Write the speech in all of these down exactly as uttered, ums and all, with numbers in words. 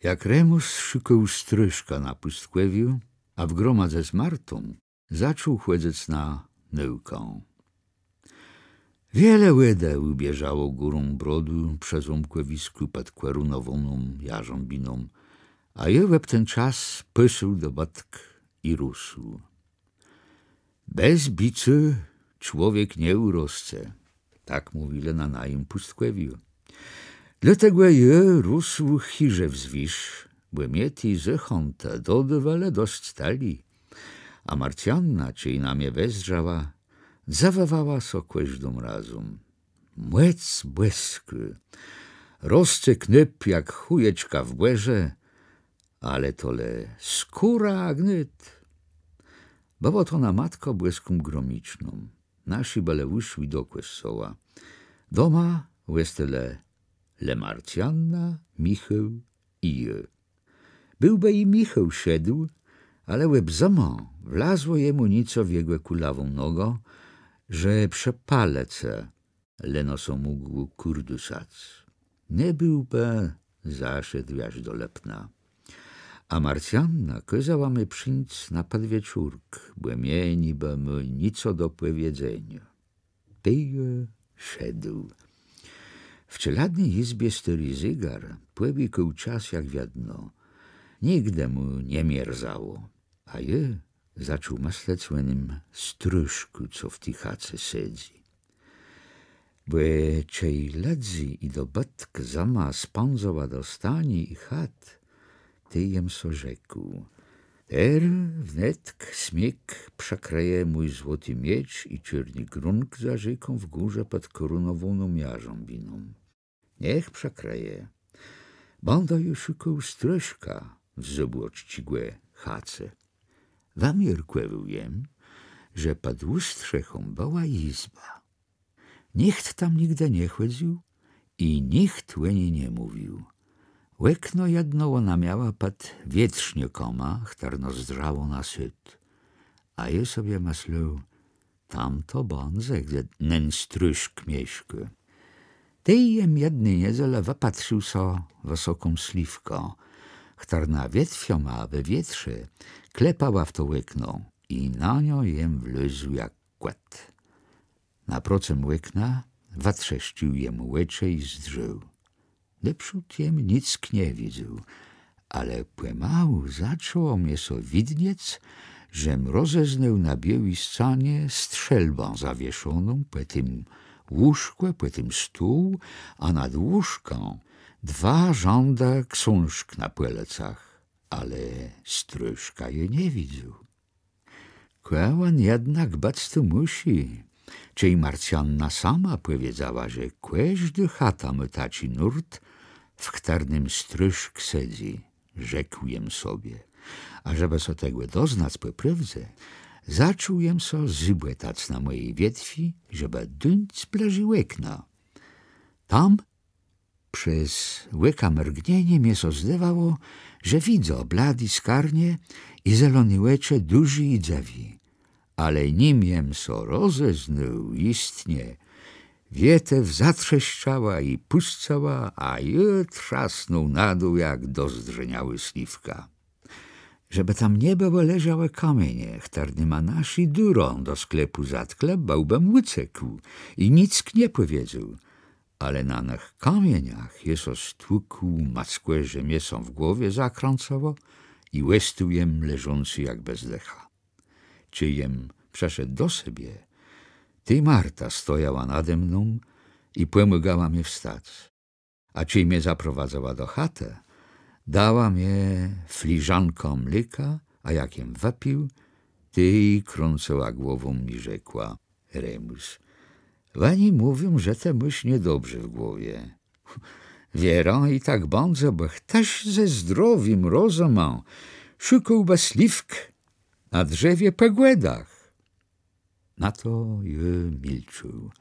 Jak Remùs szukôł strôszka na pùstkòwiu, a w gromadze z Martą, zaczął chòdzëc na nôùkã. Wiele wòdë ùbieżało górą brodu przë zómkòwiskù pòd kòrunowóną jarzãbiną, a jô òb ten czas pôsł dobëtk i rósł. Bez bicô człowiek nie ùrosce, tak mówilë na najim pùstkòwiu. Dlôtegò jô rósł chiże wzwëż, bò mie ti zôchãtë dodôwelë dosc tëli, a Marcjanna, czej na mie wezdrzała, dzëwòwała sã kòżdim razã. Mòc bòskô! Rosce knôp jak chòjeczka w bòrze, ale to le skóra a gnôt. Bëło to na Matkã Bòską Gromiczną. Naszi bëlë ùszlë do kòscoła. Doma òstelë le Marcjanna, Michôł i jô. Béłbë i Michôł szedł, ale òb zëmã wlazło jemù nico w jegò kùlawą nogã, że przë palëcë leno sã mógł kùrdësac. Nie béłbë zaszedł jaż do Lëpna. A Marcjanna kôzała mie przińc na pòdwieczórk, bò mia nibë mie nico do pòwiedzeniô. Tej jô szedł. W czelôdny jizbie stôri zégar pòbijôł czas jak wiedno. Nigdë mù nie mierzało. A jô zaczął mëslec ò nym strôszkù, co w ti chace sedzy. Bò czej lëdzy i dobëtk zëma spãdzała do stani i chat, tej jem so rzekł: Terô wnetk sniég przëkrëje mój złoti miecz i czôrny grónk za rzéką w górze pòd kòrunowóną jarzãbiną. Niech przëkrëje. Bãdã jô szukôł strôszka w Zôbłocczi chace. Wëmiarkòwôł jem, że pòd ùstrzechą bëła jizba. Nicht tam nigdë nie chòdzył i nicht ò ni nie mówił. Òkno jedno òna miała pòd wietrznikama, chtërno zdrzało na sôd. A jô sobie mëslôł: Tam to bãdze, dze nen strôszk mieszkô. Tej jem jedny niedzelë wëpatrził so wësoką sliwkã, chtërna wietwiama we wietrze klepała w to òkno i na niã jem wlôzł jak kòt. Naprocëm òkna wëtrzeszcził jem òczë i zdrzôł. Nôprzód jem nick nie widzôł, ale pòmału zaczãło mie so widniec, żem rozeznôł na biôłi scanie strzelbã zawieszoną, pòtemù łóżkò, pòtemù stół, a nad łóżkã dwa rzãdë ksążk na pòlëcach, ale strôszka jô nie widzôł. Kò òn jednak bëc tu mùszi, czej Marcjanna sama pòwiedzała, że kòżdô chata mô taczi nórt, w chtërnym strôszk sedzy, rzekł jem sobie. A żebë so tegò doznac pò prôwdze, zaczął jem so zëbòtac na mòji wietwi, żebë dóńc blëżi òkna. Tam Przez òka mrëgnienié mie sã zdôwało, że widzã bladé skarnie i zeloné òczë, dużé i dzëwé. Ale nim jem sã rozeznôł jistnie, wietew zatrzeszczała i pùscała, a jô trzasnął na dół jak dozdrzeniałô sliwka. Żebë tam nie bëłë leżałë kamienie, chtërnyma naszi durã do sklepù zatklë, bëłbëm ùcekł i nick nie pòwiedzôł. Ale na nëch kamieniach jô sã stłëkł, mòckò że mie sã w głowie zakrãcëło i òstôł jem leżący jak bez dëcha. Czej jem przëszedł do sebie, tej Marta stojała nade mną i pòmôgała mie wstac. A czej mie zaprowadzëła do chatë, dała mie fliżankã mléka, a jak jem wëpił, tej krãcëła głową i rzekła: Remùs, òni mówią, że të môsz niedobrze w głowie. Wierã i tak bãdze, bò chtëż ze zdrowim rozëmã szukôłbë sliwk na drzewie pò Gòdach. Na to jô milczôł,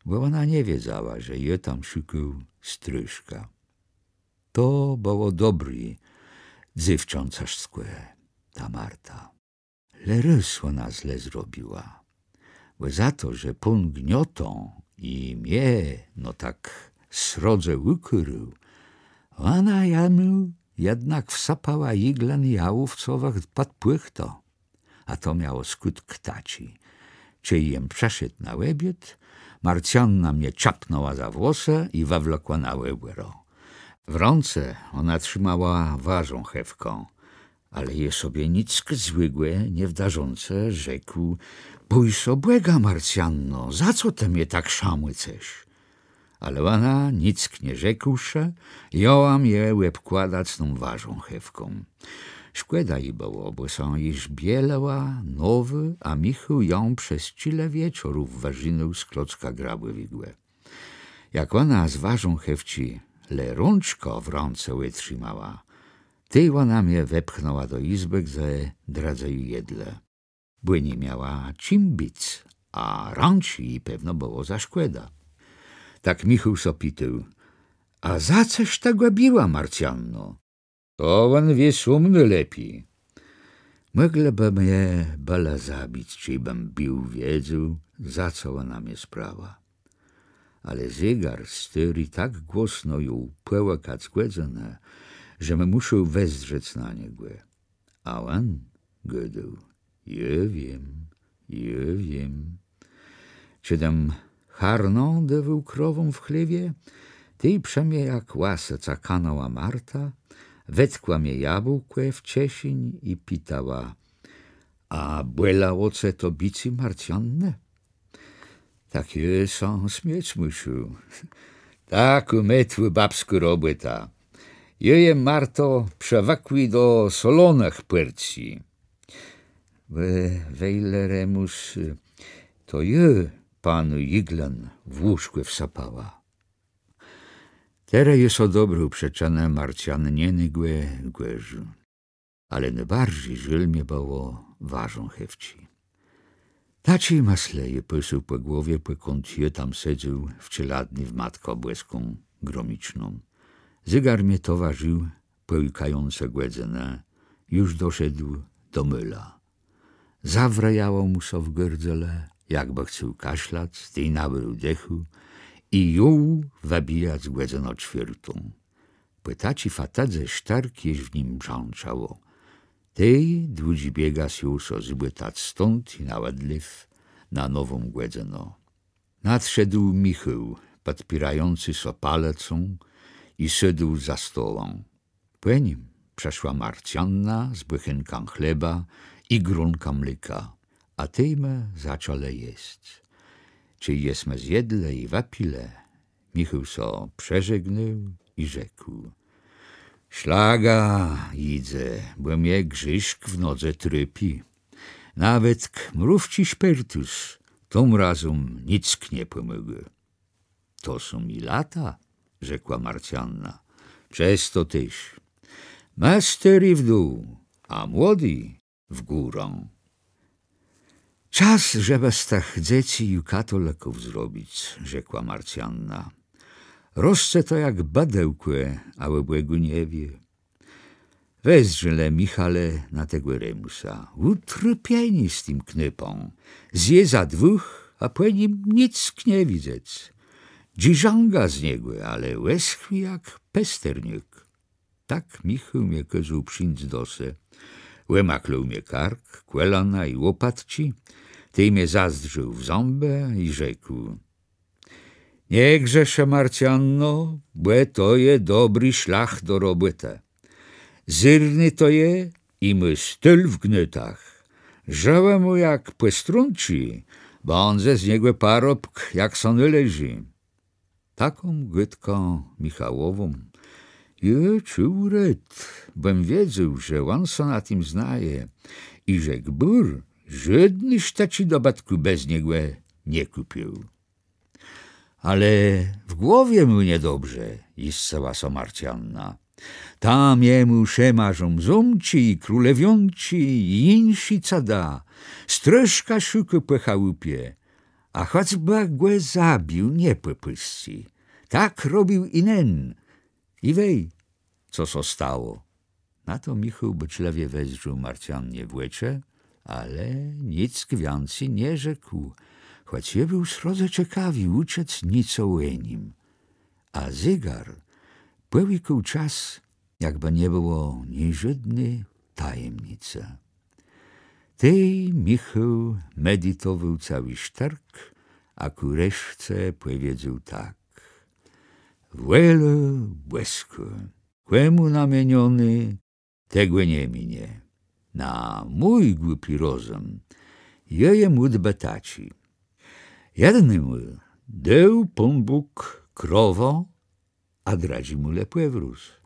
bò òna nie wiedzała, że jô tam szukôł strôszka. To bëło dobré dzéwczãcëszkò, ta Marta. Le rôz òna zle zrobiła. Bò za to, że pón Gniotą i mie no tak srodze ùkôrôł, òna jemù Jednak wsëpała jiglën jałówcowëch pòd płëchtã. A to miało skùtk taczi. Czej jem przëszedł na òbiôd, Marcjanna mie czapnãła za włosë i wëwlokła na òbòrã. W rãce òna trzimała warząchewkã, ale jô sobie nick złégò nie wdarzącë rzekł: „Bój sã Bòga, Marcjanno, za co të mie tak szamòcesz?” Ale òna, nick nie rzekłszë, jãła mie òbkładac tą warząchewką. Szkòda ji bëło, bò sã jesz bielëła nowô, a Michôł jã przez czile wieczorów wëżinôł z klocka grabòwégò. Jak òna z warząchewczi le rączkã w rãce òtrzimała, tej òna mie wepchnãła do jizbë, dze drëdzë jedlë. Bò ni miała czim bic, a rãczi ji pewno bëło za szkòda. Tak Michôł sã pitôł: „A za cos të gò biła, Marcjanno?” „To òn wié sóm nôlepi.” Mòglëbë mie bëlë zabic, czejbëm béł wiedzôł, za co òna mie sprała. Ale zégar stôri tak głosno jął pòłikac gòdzënë, żem mùszôł wezdrzec na niegò. A òn gôdôł: „Jô wiém, jô wiém.” Czedëm harnã dôwôł krowóm w chléwie, tej przë mie jak łasëca kanãła Marta, wetkła mie jabkò w czeszéń i pitała: „A bòlało ce to bicé Marcjannë?” Tak jô sã smiôc mùszôł. Takô mòja babskô robòta. Jô jem, Marto, przëwëkłi do solonëch pòrcji. Wej, wejle, Remùs, to jô panu jiglën w łóżkò wsëpała. Terô jô sã dobrôł przëczënë Marcjanninégò gòrzu. Ale nôbarżi żôl mie bëło warząchewczi. Taczé mëslë jô pòsôł pò głowie, pòkąd jô tam sedzôł w czelôdni w Matkã Bòską Gromiczną. Zégar mie towarził pòłikającë gòdzënë, ju doszedł do môla. Zawrëjało mù sã w gardzelë, jakbë chcôł kaszlac, tej nabrôł dechù i jął wëbijac gòdzënã czwiôrtą. Pò taczi fatidze sztërk jesz w nim brzãczało. Tej dłudżi biegas jął sã zbôtac stąd i na òdlew na nową gòdzënã. Nadszedł Michôł, pòdpiérający sã palëcą, i sôdł za stołã. Pò nim przëszła Marcjanna z bòchenkã chleba i grónkã mléka, a tej më zaczãlë jesc. Czej jesmë zjedlë i wëpilë, Michôł sã przeżegnôł i rzekł: „Szlaga jidze, bò mie grzészk w nodze trëpi. Nawetk mrówczi szpërtus tą razą nick nie pòmôgô”. „To są i lata”, rzekła Marcjanna. „Przez to téż. Më stôri w dół, a młodi w górã”. „Czas, żebë z tëch dzecy ju katolëków zrobic”, rzekła Marcjanna. „Rosce to jak bëdełkò, a ò Bògù nie wié”. Wezdrzë le, Michale, na tegò Remùsa. Ùtrôpienié z tim knôpã. Zjé za dwùch, a pò nim nick nie widzec. Dżiżãga z niegò, ale òschłi jak pesternôk. Tak Michôł mie kôzôł przińc do se. Òmaklôł mie kark, kòlana i łopatczi, tej mie zazdrzôł w zãbë i rzekł: „Nie grzeszë, Marcjanno, bò to je dobri szlach do robòtë. Zérné to je i mô stôl w gnôtach. Żëłë mù jak pòstrónczi, bãdze z niegò parobk, jak sã nôleżi”. Taką gôdkã Michałową jô czuł rôd, bòm wiedzôł, że òn sã na tim znaje i że gbùr żódny sztëczi dobëtkù bez niegò nie kùpił. „Ale w głowie mù niedobrze”, jiscëła sã Marcjanna. „Tam jemù szëmarzą zómczi i królewiónczi i jinszé cëda. Strôszka szukô pò chałupie. A chòcbë gò zabił, nie pòpùscy. Tak robił i nen. I wej, co sã stało?” Na to Michôł bôczlëwie wezdrzôł Marcjannie w òczë, ale nick wiãcy nie rzekł, chòc jô béł srodze cekawi ùczëc nico ò nim. A zégar pòłikôł czas jakbë nie bëło niżódny tajemnicë. Tej Michôł meditowôł całi sztërk, a kù reszce pòwiedzôł tak: Wòlô bòskô, kòmù namienioné, tegò nie minie. Na mój głupi rozëm jô jem ùdbë taczi. Jednémù dôł Pón Bóg krowã, a drëdżémù le pòwróz.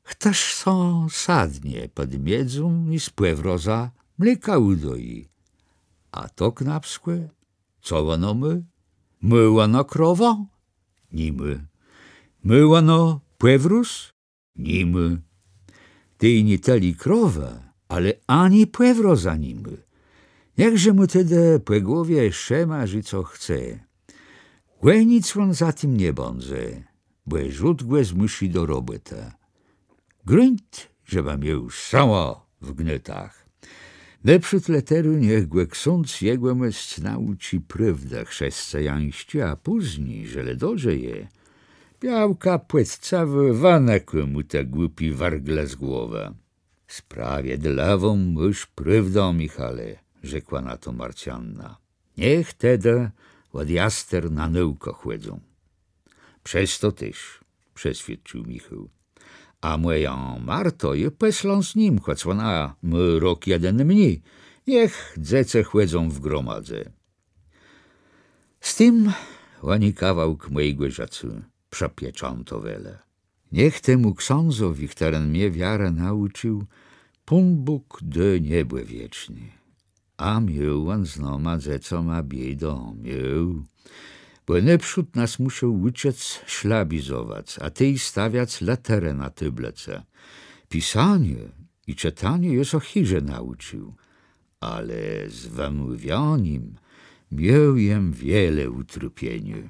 Chtëż sã sadnie pòd miedzą i z pòwroza mléka ùdoji? A to knôpskò, co òno mô? Mô òno krowã? Ni mô. Mô òno pòwróz? Ni mô. Tej nié tëli krowë, ale ani pòwroza ni mô. Niechże mù tedë pò głowie szëmarzi, co chce. Gònic òn za tim nie bãdze, bò rzôd gò zmùszi do robòtë. Grunt, żebë miôł sëłã w gnôtach. Nôprzód le terô niech gò ksądz jegòmòsc naùczi prôwdë chrzescëjańsczi, a pózni, żelë dożëje, białka pòczcëwô wënëkô mù te głupé wargle z głowë. Sprawiedlëwą môsz prôwdã, Michale, rzekła na to Marcjanna. Niech tedë òd jaster na nôùkã chòdzą. Przez to téż, przëswiôdcził Michôł. A mòjã Martã jô pòslã z nim, chòc òna mô rok jeden mni. Niech dzecë chòdzą w gromadze. Z tim òni kawałk mòjégò żëcô przëpieczãtowelë. Niech temù ksãdzowi, chtëren mie wiarë naùcził, Pón Bóg dô niebò wieczné. A miôł òn z nama dzecama biédã, miôł. Bò nôprzód nas mùszôł ùczëc szlabizowac, a tej stawiac lëterë na tôblëcë. Pisanié i czëtanié jô sã chiże naùcził, ale z wëmôwianim miôł jem wiele ùtrôpieniô.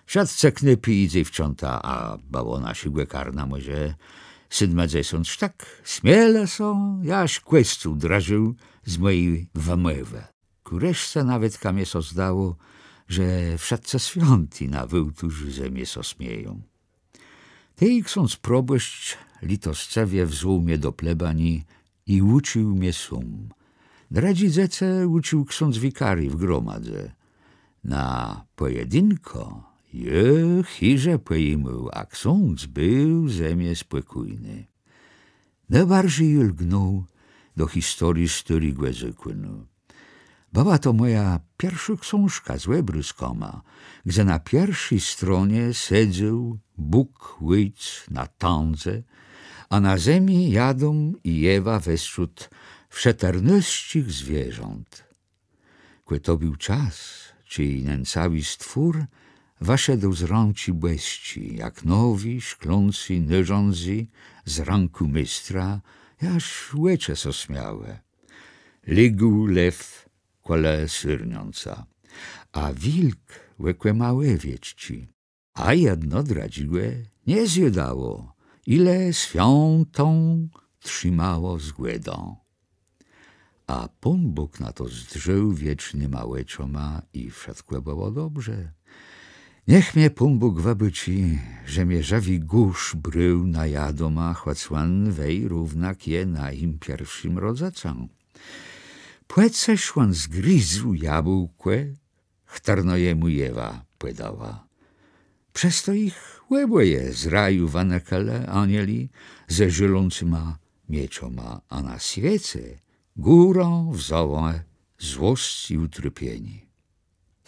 Wszëtcë knôpi i dzéwczãta, a bëło naszégò karna mòże sétmëdzesąt sztëk, smielë sã, jaż kòscół drżôł z mòji wëmòwë. Kù reszce nawetka mie sã zdało, że wszëtcë swiãti na wôłtôrzu ze mie sã smieją. Tej ksądz probòszcz lëtoscëwie wzął mie do plebanii i ùcził mie sóm. Drëdżé dzecë ùcził ksądz wikari w gromadze. Na pòjedinkã jô chiże pòjimôł, a ksądz béł ze mie spòkójny. Nôbarżi jô lgnął do historie Stôrégò Zôkònu. Bëła to mòja pierszô ksążka z òbrôzkama, gdze na pierszi stronie sedzôł Bóg Òjc na tãdze, a na zemi Adam i Ewa westrzód wszëternôsczich zwierząt. Kò to béł czas, czej nen całi stwór wëszedł z rãczi bòsczi, jak nowi, szklący nôrzãdzé z rãkù méstra, jaż òczë sã smiałë. Légł lew kòle sôrniãca, a wilk òkòma òwieczczi. A jedno drëdżégò nie zjôdało, i le swiãtą trzimało zgòdã. A Pón Bóg na to zdrzôł wiecznyma òczoma i wszëtkò bëło dobrze. Niech mie Pón Bóg wëbôczi, że mie żëwi górz brôł na jadoma, chòc òn wej równak je najim pierszim rodzëcã. Pò cëż òn zgrizł jabkò, chtërno jemù Ewa pòdała. Przez to jich òbòje z raju wënëkelë anieli ze żôlącyma mieczoma, a na swiece górã wzãła złosc i ùtrôpienié.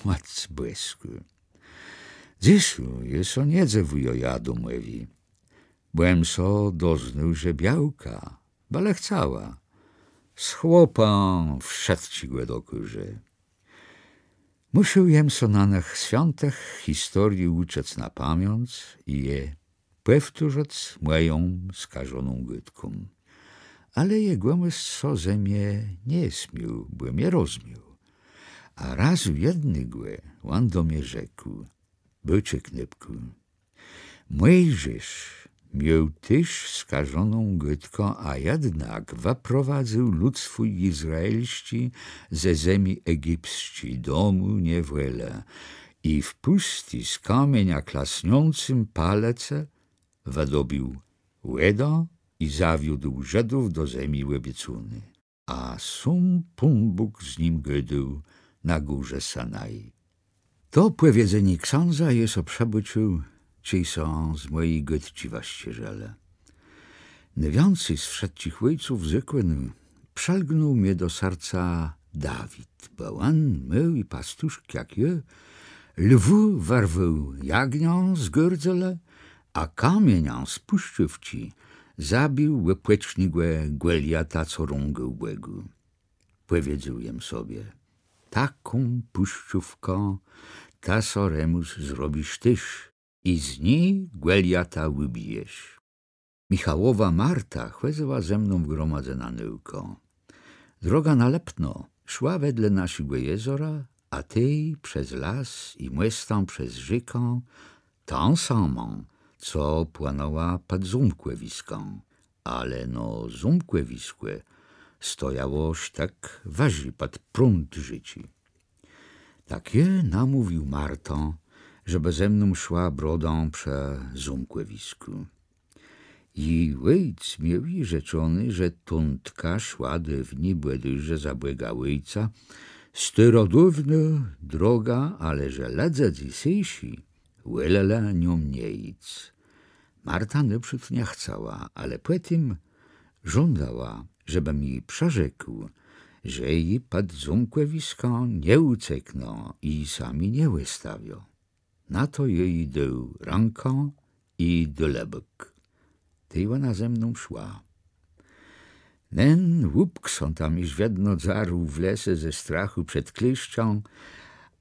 Mòc Bòskô. Dzysô jô sã nie dzëwùjã Adamòwi, bò jem sã doznôł, że białka, bële chcała, z chłopã wszëtczégò dokôże. Mùszôł jem sã nëch swiãtëch historii ùczëc na pamiãc i je pòwtórzëc mòją skażoną gôdką. Ale jegòmòsc sã ze mie nie smiôł, bò mie rozmiôł. A razu jednégò òn do mie rzekł: Bôczë, knôpkù, Mòjżesz miôł téż skażoną gôdkã, a jednak wëprowadzył lud swój izraelsczi ze zemi egipsczi, domù niewòlë, i w pùsti z kamienia klasniãcym pôlëcë wëdobéł wòdã i zawiódł Żëdów do zemi òbiecóny. A sóm Pón Bóg z nim gôdôł na górze Synaj. To pòwiedzenié ksãdza jem so przëbôcził, czej sã z mòji gôdczi wëszczérzëlë. Nôwiãcy z wszëtczich òjców zôkònu przëlgnął mie do serca Dawid, bò òn, môłi pastuszk jak jô, lwù wërwôł jagniã z gardzelë, a kamieniã z pùszczówczi zabił òpòcznégò Gòliata, co rągôł Bògù. Pòwiedzôł jem sobie: taką pùszczówką të so, Remùs, zrobisz téż i z ni Gòliata ùbijesz. Michałowa Marta chòdzëła ze mną w gromadze na nôùkã. Droga na Lëpno szła wedle naszégò jezora, a tej przez las i mòstã przez rzékã, tã samą, co płënãła pòd zómkòwiskã. Ale no zómkòwiskò stojało sztëk wëżi, pòd prąd rzéczi. Tak jem namówił Martã, żebë ze mną szła brodã przë zómkòwiskù. Ji òjc miôł ji rzeczoné, że tądka szła dôwni bòdôj że za Bòga Òjca, starodôwnô droga, ale że lëdze dzysészi wòlelë nią nie jic. Marta nôprzód nie chcała, ale pòtim żądała, żebëm ji przërzekł, że ji pòd zómkòwiskã nie ùceknã i sami nie òstawiã. Na to jem ji dôł rãkã i dolebôk. Tej òna ze mną szła. Nen łupk sã tam jesz wiedno dzarł w lese ze strachù przed kleszczã,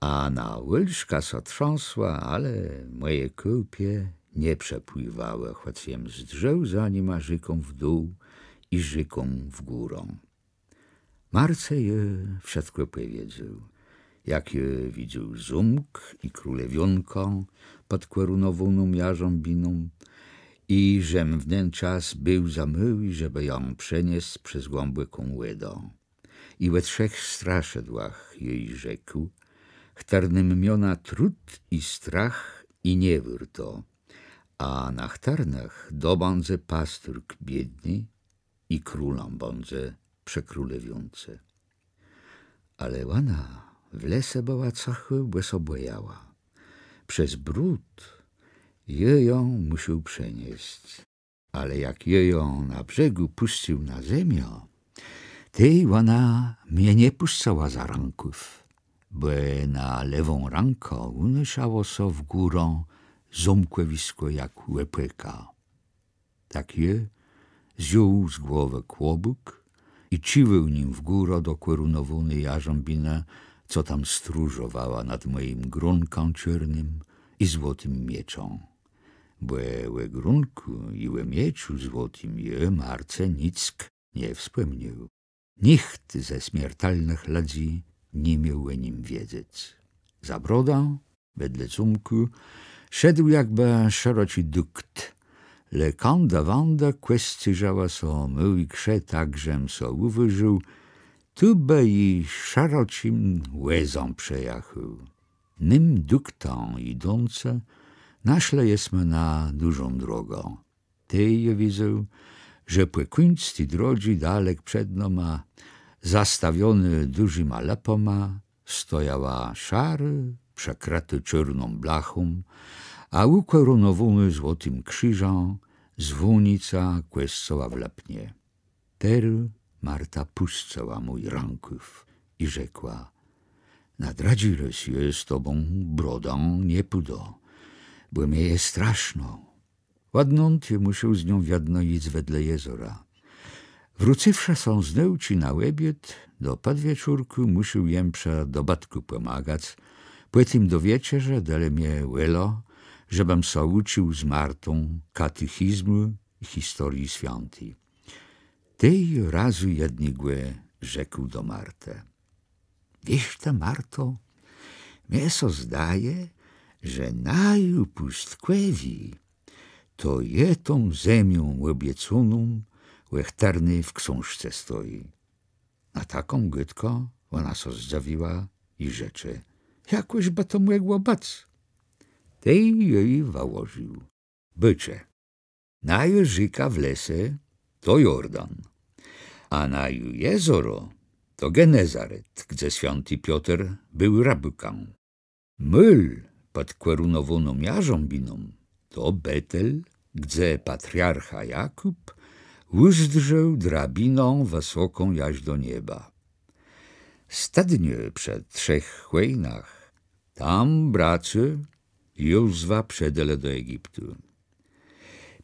a na òlszka sã trzãsła, ale mòje kôłpie nie przepłiwałë, chòc jem zdrzôł za nima rzéką w dół i rzéką w górã. Marce jem wszëtkò pòwiedzôł, jak jem widzôł zómk i królewiónkã pòd kòrunowóną jarzãbiną, i żem w nen czas béł za môłi, żebë jã przeniesc przez głãbòką wòdã. I ò trzech straszëdłach jem ji rzekł, chtërnym miona Trud i Strach i Niewôrto, a na chtërnëch dobãdze pasturk biédny i królã bãdze przë królewiónce. Ale òna w lese bëła cëchô, bò sã bòjała. Przez bród jem jã mùszôł przeniesc. Ale jak jem jã na brzegù pùscył na zemiã, tej òna mie nie pùszczała za rãkôw, bò na lewą rãkã ùnôszało sã w górã zómkòwiskò jak òpòka. Tak jem zjął z głowë kłobùk i cziwôł nim w górã do kòrunowóny jarzãbinë, co tam stróżowała nad mòjim grónkã czôrnym i złotim mieczã. Bò ò grónkù i ò mieczu złotim jem Marce nick nie wspòmniôł. Nicht ze smiertelnëch lëdzy ni miôł ò nim wiedzec. Za brodã, wedle zómkù, szedł jakbë szeroczi dëkt. Le kãdë-wãdë kòscérzałë sã môłé krze, tak żem so ùwôżił, tu bë i szeroczim wòzã przejachôł. Nym dëktã jidącë, naszlë jesmë na dużą drogã. Tej jem widzôł, że pò kùńc ti drodżi dalek przed nama, zastawiony dużima lëpama, stojała szarô, przëkrëtô czôrną blachą, a ùkòrunowónô złotim krziżã zwònica kòscoła w Lëpnie. Terô Marta pùscëła mój rãkôw i rzekła: na drëdżi rôz jô z tobą brodã nie pùdã, bò mie je straszno. Òdnąd jem mùszôł z nią wiedno jic wedle jezora. Wrócywszë sã z nôùczi na òbiôd, do pòdwieczórkù mùszôł jem przë dobëtkù pòmagac, pòtim do wieczerzë delë mie wòlã, żebëm sã ùcził z Martą katechizmù i historii swiãti. Tej razu jednégò rzekł do Martë: wiész të, Marto, mie sã zdaje, że naju pùstkòwié to je tą zemią òbiecóną, ò chtërny w ksążce stoji. Na taką gôdkã òna sã zdzëwiła i rzecze: jakòż bë to mògło bëc? Tej jem ji wëłożił. Bëcze. Naju rzéka w lese to Jordan, a naju jezoro to Genezaret, gdze swiãti Pioter béł rëbôkã. Môl pòd kòrunowóną jarzãbiną to Betel, gdze patriarcha Jakùb ùzdrzôł drabinã wësoką jaż do nieba. Stëdniô przë trzech chòjnach, tam bracô Józwa przedelë do Egiptu.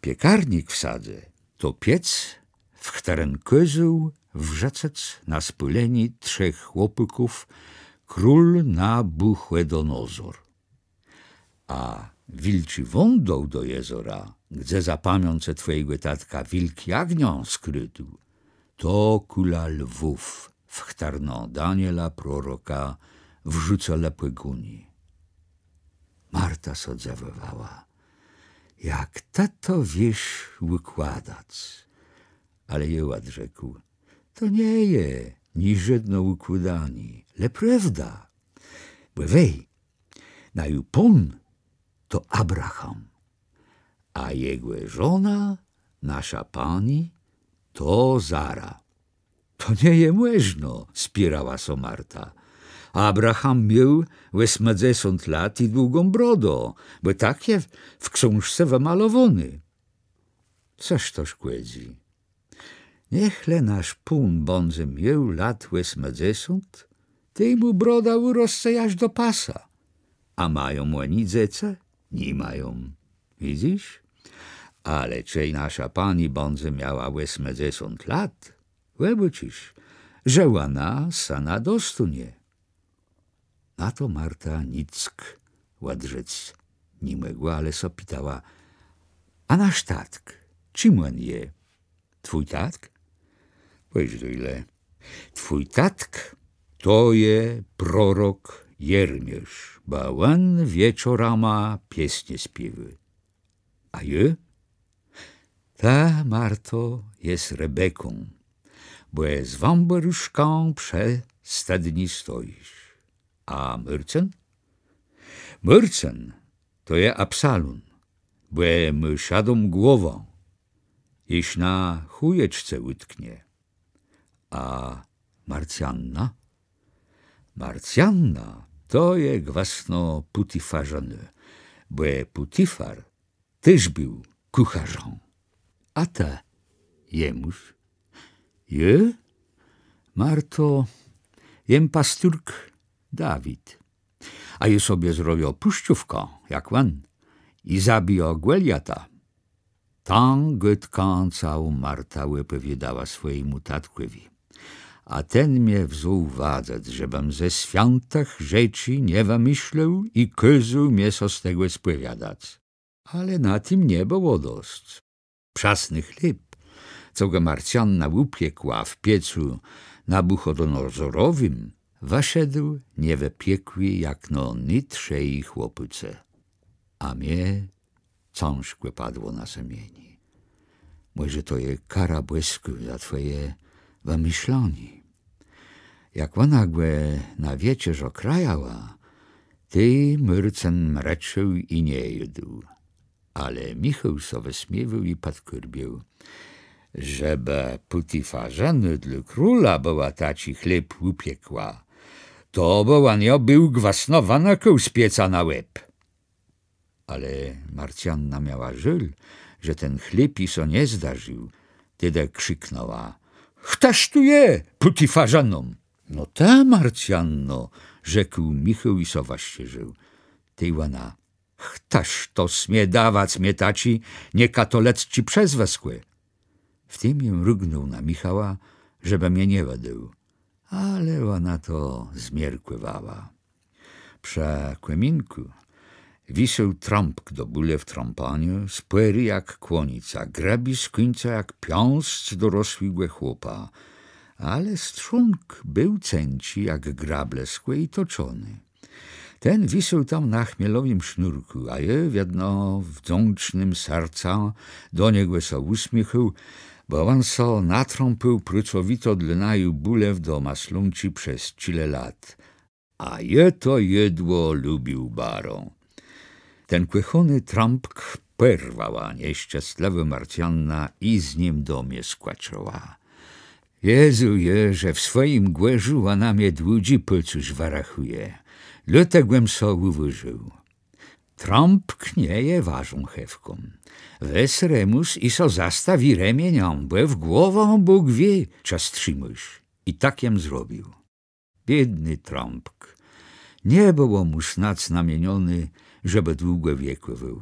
Piekarnik w sadze to piéc, w chtëren kôzôł wrzëcëc na spôlenié trzech chłopôków król Nabùchòdonozor. A wilczi wądół do jezora, gdze za pamiãcë twòjégò tatka wilk jagniã skrôdł, to kùla lwów, w chtërną Daniela proroka wrzucëlë pògóni. Marta sã dzëwòwała: „Jak të to wiész ùkładac?” Ale jô òdrzekł: „To nie je niżódné ùkłôdanié, le prôwda. Bò wej, naju pón to Abraham, a jegò żona, nasza pani, to Zara.” „To nie je mòżno”, spiérała sã Marta. „Abraham miôł òsmëdzesąt lat i długą brodã, bò tak je w ksążce wëmalowóné.” „Cóż to szkòdzy? Niech le nasz pón bãdze miôł lat òsmëdzesąt, tej mù broda ùrosce jaż do pasa. A mają òni dzecë?” „Ni mają”, widzysz? „Ale czej nasza pani bãdze miała òsmëdzesąt lat, òbôczisz, że òna sëna dostónie.” Na to Marta nick òdrzec ni mògła, ale sã pitała: „A nasz tatk, czim òn je?” „Twój tatk?” „Pòwiedzôj le.” „Twój tatk to je prorok Jeremiôsz, bò òn wieczorama piesnie spiéwô. A jô?” „Të, Marto, jes Rebeką, bò z wãbòruszkã przë stëdni stojisz.” „A Môrcën?” „Môrcën to je Absalón, bò mù szadóm głowã, jesz na chòjeczce ùtknie.” „A Marcjanna?” „Marcjanna to je gwësno Pùtifarzënô, bò Pùtifar téż béł kùcharzã.” „A të, Remùs?” „Jô, Marto, jem pasturk Dawid. A jô sobie zrobiã pùszczówkã jak òn i zabijã Gòliata.” Tã gôdkã całą Marta wëpòwiôdała swòjémù tatkòwi. A ten mie wzął wadzëc, żebëm ze swiãtëch rzeczi nie wëmëszlôł i kôzôł mie sã z tegò spòwiadac. Ale na tim nie bëło dosc. Przasny chléb, co gò Marcjanna ùpiekła w piecu Nabùchòdonozorowim, wëszedł niewëpiekłi jak no ny trzej chłopôcë. A mie cãżkò padło na sëmienié. Mòże to je kara bòskô za twòje wëmëszlanié. Jak òna gò na wieczerzã krajała, tej Môrcën mrëczôł i nie jôdł. Ale Michôł sã wësmiéwôł i pòdkôrbiôł: „Żebë Pùtifarzënô dlô króla bëła taczi chléb ùpiekła, to bë òn jã béł gwësno wënëkôł z pieca na łeb.” Ale Marcjanna miała żôl, że ten chléb ji sã nie zdarził. Tedë krziknãła: „Chtëż tu je Pùtifarzëną?” „No të, Marcjanno”, rzekł Michôł i sã wëszczérził. Tej òna: „Chtëż to smie dawac mie taczé niekatolëcczé przezwëskò?” W tim jem mrëgnął na Michała, żebë mie nie wëdôł. Ale òna to zmiarkòwała. Przë kòminkù wisôł trąpk do bùlew trąpaniô, spòri jak kłonica, grëbi z kùńca jak piãsc dorosłégò chłopa. Ale strzónk béł cenczi jak grablëskò i toczony. Ten wisôł tam na chmielowim sznurkù, a jô wiedno wdzãcznym sercã do niegò sã ùsmiéchôł, bò òn sã natrąpił pracowito dlô naju bùlew do maslónczi przez czile lat. A jô to jedło lubił baro. Ten kòchóny trąpk pòrwała nieszczestlëwô Marcjanna i z nim do mie skòczëła. Wiedzôł jem, że w swòjim gòrzu òna mie dłudżi pôcérz wërachùje. Dlôtegò jem so ùwôżił: Trąpk nie je ważą chewką. Wez, Remùs, i so zastawi remieniã, bò w głowã Bóg wié, czë strzimôsz. I tak jem zrobił. Biédny Trąpk. Nie bëło mù snôdz namienioné, żebë długò wiekù béł.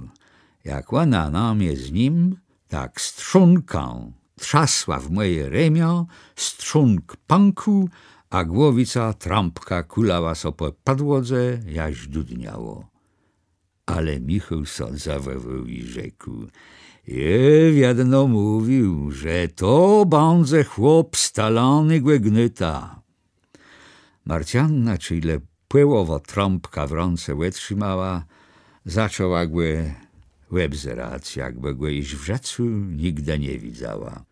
Jak òna na mie z nim, tak strzónkã trzasła w mòje remiã, strzónk pãkł, a głowica Trąpka kùlała so pò pòdłodze, jaż dëdniało. Ale Michôł so zawòłôł i rzekł: Jô wiedno mówił, że to bãdze chłop z talónégò gnôta. Marcjanna, czej le pòłowã Trąpka w rãce òtrzimała, zaczãła gò òbzerac, jakbë gò jesz w żëcu nigdë nie widzała.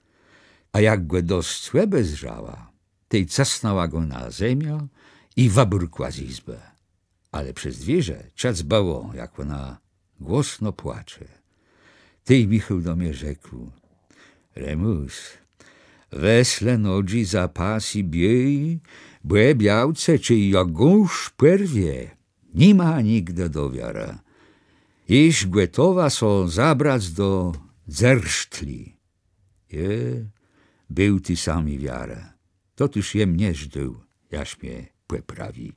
A jak gò dosc òbezdrzała, tej cësnãła gò na zemiã i wëbùrkła z jizbë. Ale przez dwiérze czëc bëło, jak òna głosno płacze. Tej Michôł do mie rzekł: Remùs, wez le nodżi za pas i biôj, bò białce, czej jã gąs pòrwie, ni ma nigdë do wiarë. Jesz gòtowô sã zabrac do dzersztli. Jô béł ti sami wiarë. To téż jem nie żdôł, jaż mie pòprawi.